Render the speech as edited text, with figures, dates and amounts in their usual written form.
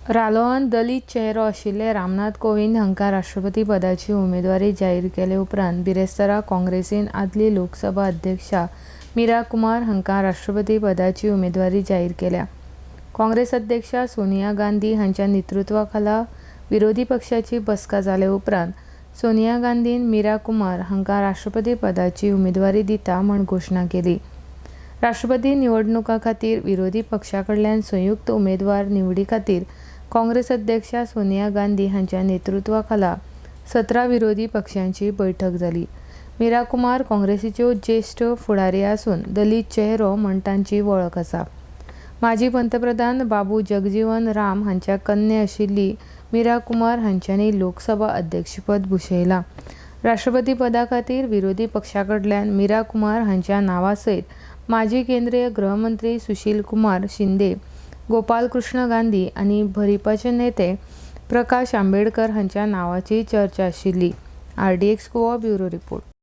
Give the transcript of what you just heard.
रालोआन दलीत चेहरो आशिल्ले रामनाथ कोविंद हांकां राष्ट्रपती पदाची उमेदवारी जाहीर केले उपरांत बिरेस्तारा काँग्रेसीन आदली लोकसभा अध्यक्षा मीरा कुमार हांकां राष्ट्रपती पदाची उमेदवारी जाहीर केल्या. काँग्रेस अध्यक्षा सोनिया गांधी हांच्या नेतृत्वा खाला विरोधी पक्षाची बसका जाले उपरांत सोनिया गांधीन मीरा कुमार हांकां राष्ट्रपती पदाची उमेदवारी दिता म्हूण घोशणा केली. राष्ट्रपती निवडणुका खातीर विरोधी पक्षा कडल्यान संयुक्त उमेदवार निवडी खातीर काँग्रेस अध्यक्षा सोनिया गांधी हांच्या नेतृत्वा खाला 17 विरोधी पक्षांची बैठक जाली. मीरा कुमार काँग्रेसीच्यो ज्येश्ठ फुडारी आसून दलीत चेहरो म्हूण तांची वळख आसा. माजी पंतप्रधान बाबू जगजीवन राम हांच्या कन्या आशिल्ली मीरा कुमार हांच्यांनी लोकसभा अध्यक्षपद भुशयलां. राष्ट्रपती पदा खातीर विरोधी पक्षा कडल्यान मीरा कुमार हांच्या नांवा सयत माजी केंद्रीय गृहमंत्री सुशील कुमार शिंदे, गोपाल कृष्ण गांधी आनी भरीपाचे नेते प्रकाश आंबेडकर हांच्या नांवाची चर्चा आशिल्ली. RDX Goa bureau report.